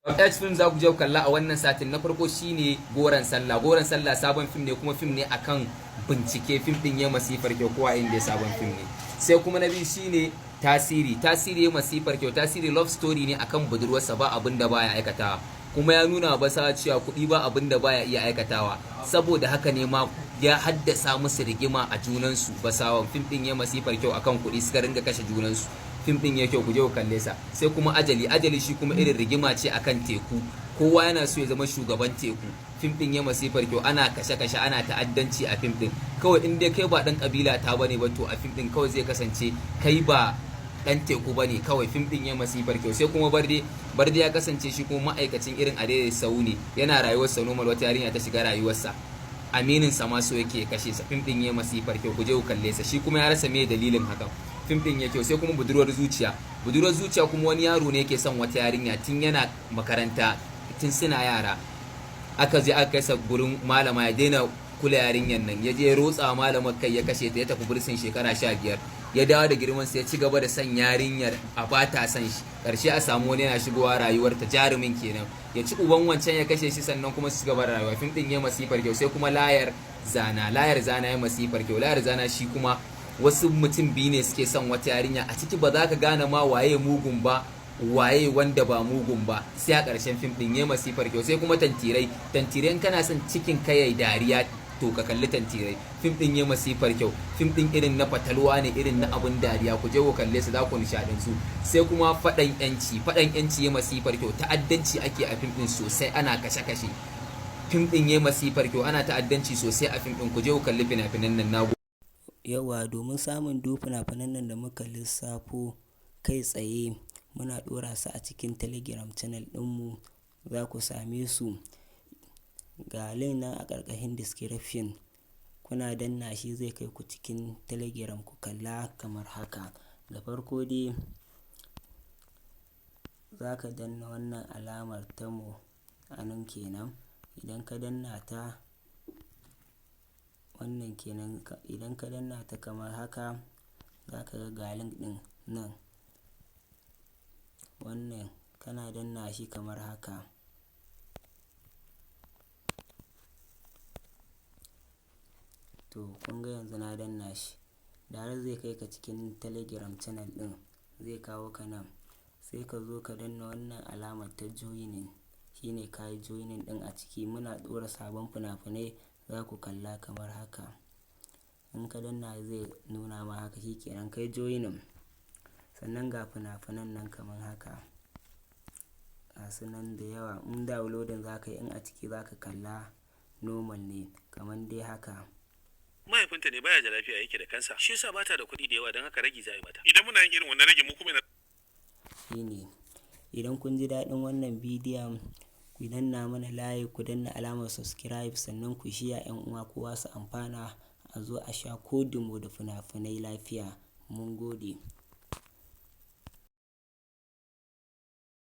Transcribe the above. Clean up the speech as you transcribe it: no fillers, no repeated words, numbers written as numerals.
H film za ku je ku kalla a wannan satin. Na farko shine Goron Sallah. Goron Sallah sabon fim ne, kuma fim ne akan bincike. Fim din ya masifar kyau, kowa inda sabon fim ne. Sai kuma na biyu shine Tasiri. Tasiri ya masifar kyau. Tasiri love story ne akan budurwarsa, ba abin da baya aikatawa, kuma ya nuna basa cewa kuɗi ba abin da baya iya aikatawa. Saboda haka ne ma ya haddasa musu rigima a junansu. Basawan fim din ya masifar kyau, akan kuɗi suka ringa kashe junansu. Fim din ya kyau, ku je ku kalle sa. Sai kuma Ajali. Ajali shi kuma irin rigima ce akan teku, kowa yana so ya zama shugaban teku. Fim din ya masifar kyau, ana kashe-kashe, ana ta'addanci a fim din. Kawai in dai kai ba dan kabila ta bane ba, to a fim din kawai zai kasance kai ba dan teku bane kawai. Fim din ya masifar kyau. Sai kuma Barde. Barde ya kasance shi kuma ma'aikacin irin adai sau ne, yana rayuwar sa normal, wata yarinya ta shiga rayuwarsa, aminin sa ma so yake kashe sa. Fim din ya masifar kyau, ku je ku kalle sa. Shi kuma ya rasa me dalilin hakan. Fim din ya kyau. Sai kuma Budurwar Zuciya. Budurwar Zuciya kuma wani yaro ne yake son wata yarinya tun yana makaranta, tun suna yara. Aka je aka kai sa gurin malama ya daina kula yarinyar nan, ya je rotsa malamar kai, ya kashe ta, ya tafi bursin shekara 15. Ya dawo da girman sa, ya ci gaba da son yarinyar, a ba ta son shi. Karshe a samu wani yana shigowa rayuwar ta, jarumin kenan, ya ci uban wancan, ya kashe shi, sannan kuma su ci gaba da rayuwa. Fim din ya masifar kyau. Sai kuma Layar Zana. Layar Zana ya masifar kyau. Layar Zana shi kuma wasu mutum biyu ne suke son wata yarinya. A ciki ba za ka gane ma waye mugun ba, waye wanda ba mugun ba, sai a ƙarshen fim ɗin. Ya masifar kyau. Sai kuma Tantirai. Tantirai, in kana son cikin ka yayi dariya, to ka kalli Tantirai. Fim ɗin ya masifar kyau. Fim ɗin irin na fatalwa ne, irin na abun dariya. Ku je ku kalle su, za ku nishaɗin su. Sai kuma Faɗan Yanci. Faɗan Yanci ya masifar kyau. Ta'addanci ake a fim ɗin sosai, ana kashe-kashe. Fim ɗin ya masifar kyau, ana ta'addanci sosai a fim ɗin. Ku je ku kalli fina-finan nan na. Yauwa, domin samun duk fina-finan nan da muka lissafo kai tsaye, muna ɗora su a cikin Telegram channel ɗinmu. Za ku same su ga link nan a ƙarƙashin description. Kuna danna shi, zai kai ku cikin Telegram ku kalla kamar haka. Da farko dai za ka danna wannan alamar ta mu a nan kenan. Idan ka danna ta, wannan kenan, idan ka danna ta kamar haka, za ka ga link ɗin nan. Wannan kana danna shi kamar haka. To, kun ga yanzu na danna shi. Direct zai kai ka cikin Telegram channel ɗin, zai kawo ka nan. Sai ka zo ka danna wannan alamar ta joining. Shine ka yi joining ɗin a ciki. Muna ɗora sabon fina-finai, za ku kalla kamar haka. In ka danna, zai nuna ma haka, shi kenan kai joining. Sannan ga fina-finan nan kamar haka. Gasu nan da yawa. In downloading za ka yi, in a ciki za ka kalla normal ne kamar dai haka. Mahaifinta ne baya da lafiya, yake da kansa, shi yasa bata da kuɗi da yawa, don haka ragi za a yi mata. Idan muna yin irin wannan rage, mu kuma ina Shine. Idan kun ji daɗin wannan bidiyon, ku danna mana like, ku danna alamar subscribe, sannan ku share 'yan uwa kowa su amfana, a zo a sha kodumo da fina-finai lafiya. Mun gode.